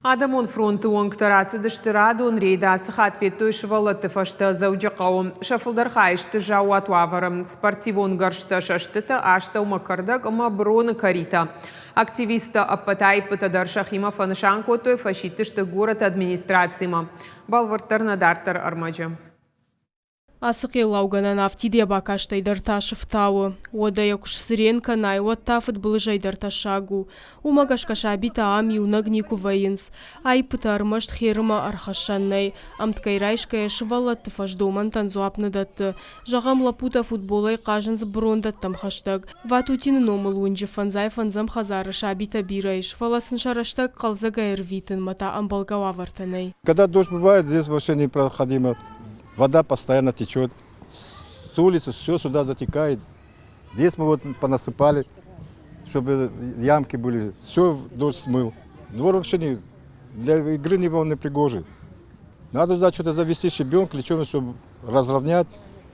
Адӕмон фронты уӕнгтӕ рацыдысты радон рейд. Ацы хатт федтой сывӕллӕтты фӕзтӕ Дзӕуджыхъӕуы. Сӕ фылдӕр хай сты заууат уавӕры. Спортивон гӕрзтӕ, сӕстытӕ, астӕумӕ кӕрдӕг ӕмӕ броны кӕритӕ. Активисттӕ ӕппӕт аиппытӕ дӕр сӕхимӕ фӕнысан кодтой, фӕсидтысты горӕты администрацимӕ. Бӕлвырддӕр нӕ дарддӕр ӕрмӕджы. Ацы хъеллаугӕнӕн афтид йӕ бакастӕй дӕр тасы фтауы. Уӕдӕ йӕ куы сцырен кӕнай, уӕд та фыдбылызӕй дӕр тӕссаг у. Уымӕ гӕсгӕ сабитӕ ам иунӕг никуы вӕййынц. Аиппытӕ ӕрмӕст херымӕ ӕрхӕссӕн нӕй. Ӕмткӕй райсгӕйӕ сывӕллӕтты фӕздомӕнтӕн дзуапп нӕ дӕтты. Зӕгъӕм, лӕппутӕ футболӕй хъазынц брондӕттӕм хӕстӕг. Ватутины номыл уынджы фӕндзай фӕндзӕм хӕдзары сабитӕ бирӕ ис, фӕлӕ сын сӕ рӕстӕг хъӕлдзӕгӕй ӕрвитынмӕ та ӕмбӕлгӕ уавӕртӕ нӕй. Когда дождь бывает, здесь вообще непроходимо. Вода постоянно течет. С улицы все сюда затекает. Здесь мы вот понасыпали, чтобы ямки были. Все дождь смыл. Двор вообще не, для игры не был непригожий. Надо туда что-то завести, щебенку или что-нибудь, чтобы разровнять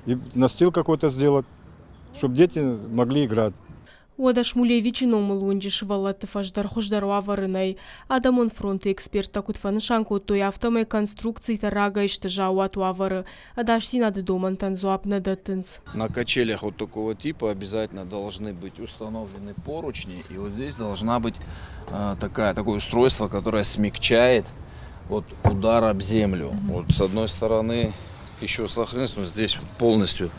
и настил какой-то сделать, чтобы дети могли играть. Уӕдӕ Шмулевичы номыл уынджы сывӕллӕтты фӕз дӕр хуыздӕр уавӕры нӕй. Адӕмон фронты эксперттӕ куыд фӕнысан кодтой, афтӕмӕй конструкцитӕ рагӕй сты заууат уавӕры, ӕдасдзинады домӕнтӕн дзуапп нӕ дӕттынц. На качелях вот такого типа обязательно должны быть установлены поручни, и вот здесь должна быть такое устройство, которое смягчает вот удар об землю. Вот с одной стороны еще сохранилось, но здесь полностью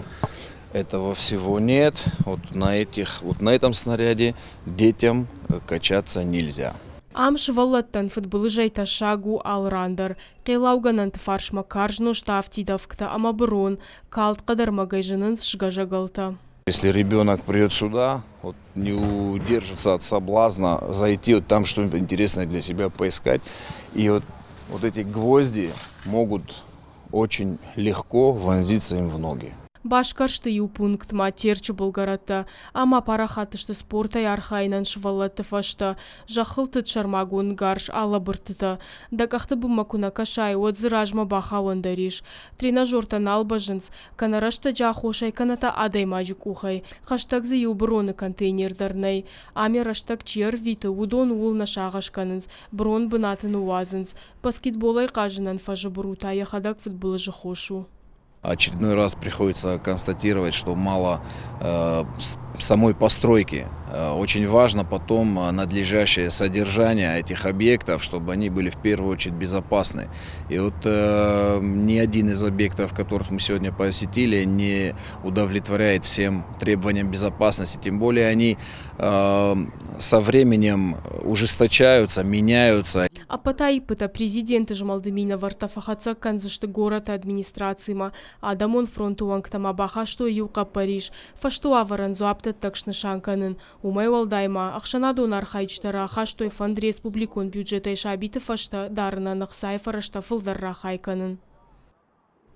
этого всего нет. Вот на этом снаряде детям качаться нельзя. Ам сывӕллӕттӕн фыдбылызӕй тӕссаг у алыран дӕр. Хъеллаугӕнӕнты фарсмӕ карз нозт афтид ӕвгтӕ ӕмӕ бырон, калд хъӕдӕрмӕгӕй зынынц сгӕзӕгӕлтӕ. Если ребенок придет сюда, вот не удержится от соблазна зайти вот там что-нибудь интересное для себя поискать. И вот эти гвозди могут очень легко вонзиться им в ноги. Басгӕрсты иу пунктмӕ Терчы былгӕрӕттӕ ӕмӕ апарахат сты спортӕй архайынӕн сывӕллӕтты фӕзтӕ, зӕххыл тыд сӕрмагонд гарз алӕбырдтытӕ. Дӕ къӕхты бынмӕ куы нӕ кӕсай, уӕд дзы размӕ бахауӕн дӕр ис. Тренажертӕ нал бӕззынц, кӕнӕ рӕстӕджы аххосӕй, кӕнӕ та адӕймаджы къухӕй. Хӕстӕг дзы иу быроны контейнер дӕр нӕй. Ам йӕ рӕстӕг чи ӕрвиты, уыдон ууыл нӕ сагъӕс кӕнынц, бырон бынаты ныууадзынц. Баскетболӕй хъазынӕн фӕзы быру та йӕхӕдӕг фыдбылызы хос у. Очередной раз приходится констатировать, что мало самой постройки. Очень важно потом надлежащее содержание этих объектов, чтобы они были в первую очередь безопасны. И вот ни один из объектов, которых мы сегодня посетили, не удовлетворяет всем требованиям безопасности. Тем более они со временем ужесточаются, меняются. Ӕппӕт аиппытӕ президенты змӕлды минӕвӕрттӕ фӕхӕццӕ кӕндзысты горӕты администрацимӕ. Адӕмон фронты уӕнгтӕ ма бахастой иу хъӕппӕрис – фӕзты уавӕрӕн дзуапдӕттӕг снысан кӕнын. Уымӕй уӕлдай ма ӕхсӕнадон архайджытӕ рахастой фӕнд республикон бюджетӕй сабиты фӕзтӕ дарынӕн ӕхцайы фӕрӕзтӕ фылдӕр рахай кӕнын.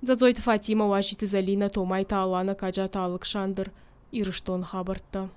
Дзӕдзойты Фатимӕ, Уазиты Зӕлинӕ, Томайты Аланӕ, Каджаты Алыксандр. Ирыстоны хабӕрттӕ.